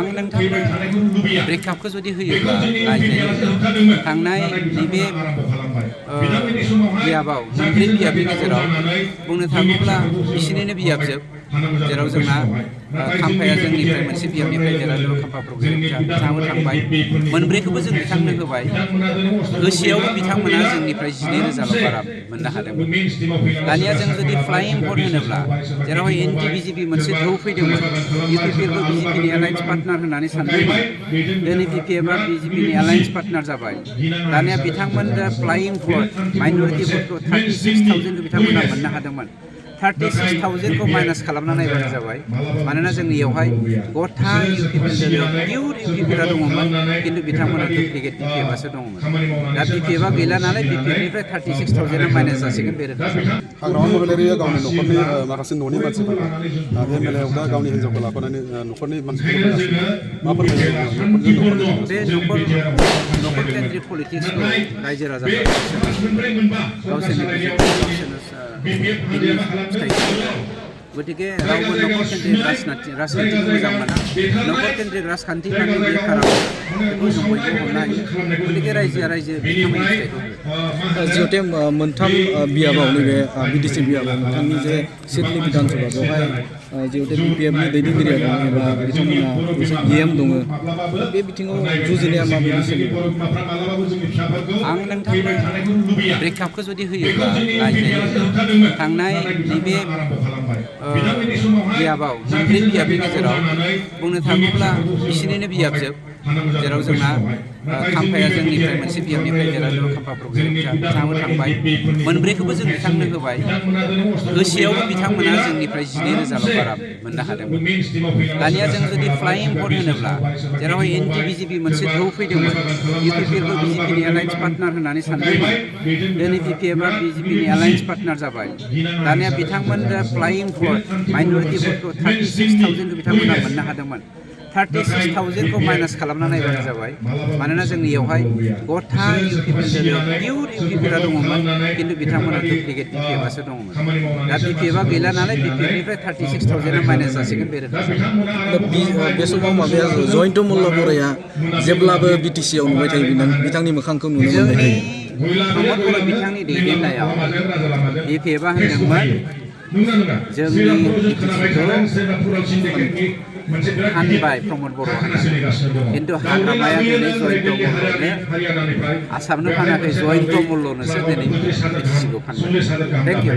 आं नोंथांनो ब्रेकआपखौ जुदि होयोब्ला रायजायो थांनाय नैबे बियाबाव मोनब्रै बियाबनि गेजेराव बुंनो थाङोब्ला बिसिनिनो बियाबजोब जेराव जोंना खाम्फाया जोंनिफ्राय मोनसे बियाबनिफ्राय देरहादों खाम्फा प्रजेक्टआ बिथाङाबो थांबाय मोनब्रैखौबो जों बिथांनो होबाय होसेयावबो बिथांमोना जोंनिफ्राय 12,000 बारा मोननो हादोंमोन दानिया जों जुदि फ्लाइं भट होनोब्ला जेरावहाय एनटि बिजेपि मोनसे धौ फैदोंमोन इउपिपिएलखौ बिजेपिनि एलायन्स पार्टनार होननानै सानदोंमोन दिनै बिपिएफआ बिजेपिनि एलायन्स पार्टनार जाबाय दानिया बिथांमोन फ्लाइं भट माइनरिटि भटखौ 36,000 बिथांमोना मोननो हादोंमोन 36,000 माइनास खालामना नायबानो जाबाय मानोना जोंनियावहाय गथा इउपिपिएल पिउर इउपिपिएलआ दङमोन खिन्थु बिथांमोना डुप्लिकेट बिपिएफआसो दङमोन दा बिपिएफआ गैला नालाय बिपिएफनिफ्राय 36,000 माइनास जासिगोन बे रोखा हाग्रामा महिलारिया गावनि न'खरनि माखासे न'नि मानसिफोरखौ एमएलए दा गावनि हिन्जावखौ लाफानानै न'खरनि मानसिफोरखौ मा फोरमायो बे न'खर केन्द्रिक पलिटिक्सखौ रायजो राजाफोरा गतिके रावबो न'खर केन्द्रिक राजखान्थिखौ मोजां मोना न'खर केन्द्रिक राजखान्थिनि बे खाराव बेखौ जों बयबो हमनो हायो गतिके रायजोआ रायजो बिथांमोननि फिथाइखौ जिहेतु मोनथाम बियाबाव नैबे बिटिसि बियाबाव नोंथांनि जे सिडनी बिधानसभा बेवहाय जिहेतु बिपिएफनि दैदेनगिरिया दं एबा बिथांमोना एसे गेम दङ बे बिथिङाव जुजिनाया माबायदि सोलियो आं नोंथांनो ब्रेकआपखौ जुदि होयोब्ला रायजायो थांनाय नैबे बियाबाव मोनब्रै बियाबनि गेजेराव बुंनो थाङोब्ला बिसिनिनो बियाबजोब जेराव जोंना खाम्फाया जोंनिफ्राय मोनसे बियाबनिफ्राय देरहादों खाम्फा प्रजेक्टआ बिथाङाबो थांबाय मोनब्रैखौबो जों बिथांनो होबाय होसेयावबो बिथांमोना जोंनिफ्राय 12,000 बारा मोननो हादोंमोन दानिया जों जुदि फ्लाइं भट होनोब्ला जेरावहाय एनटि बिजेपि मोनसे धौ फैदोंमन इउपिपिएलखौ बिजेपिनि एलायन्स पार्टनार होननानै सानदोंमोन दिनै बिपिएफआ बिजेपिनि एलायन्स पार्टनार जाबाय दानिया बिथांमोन फ्लाइं भट माइनरिटि भटखौ 36,000 बिथांमोना मोननो हादोंमन 36,000 माइनास खालामना नायबानो जाबाय मानोना जोंनियावहाय गथा इउपिपिएल पिउर इउपिपिएलआ दङमोन खिन्थु बिथांमोना डुप्लिकेट बिपिएफआसो दङमोन दा बिपिएफआ गैला नालाय बिपिएफनिफ्राय 36,000 माइनास जासिगोन बे रोखा बे समाव माबाया जयन्त मल्ल बर'आ जेब्लाबो बिटिसिआव नुबाय थायो बिथांनि मोखांखौ नुनो मोनबाय थायो प्रमद बर' बिथांनि दैदेननायाव बिपिएफआ होनदोंमोन जोंनि हानबाय प्रमद बर' खिन्थु हाग्रामाया दिनै जयन्त मल्लनो आसामनो फानाखै जयन्त मल्लनोसो दिनै बिटिसिखौ फानबाय थेंक इउ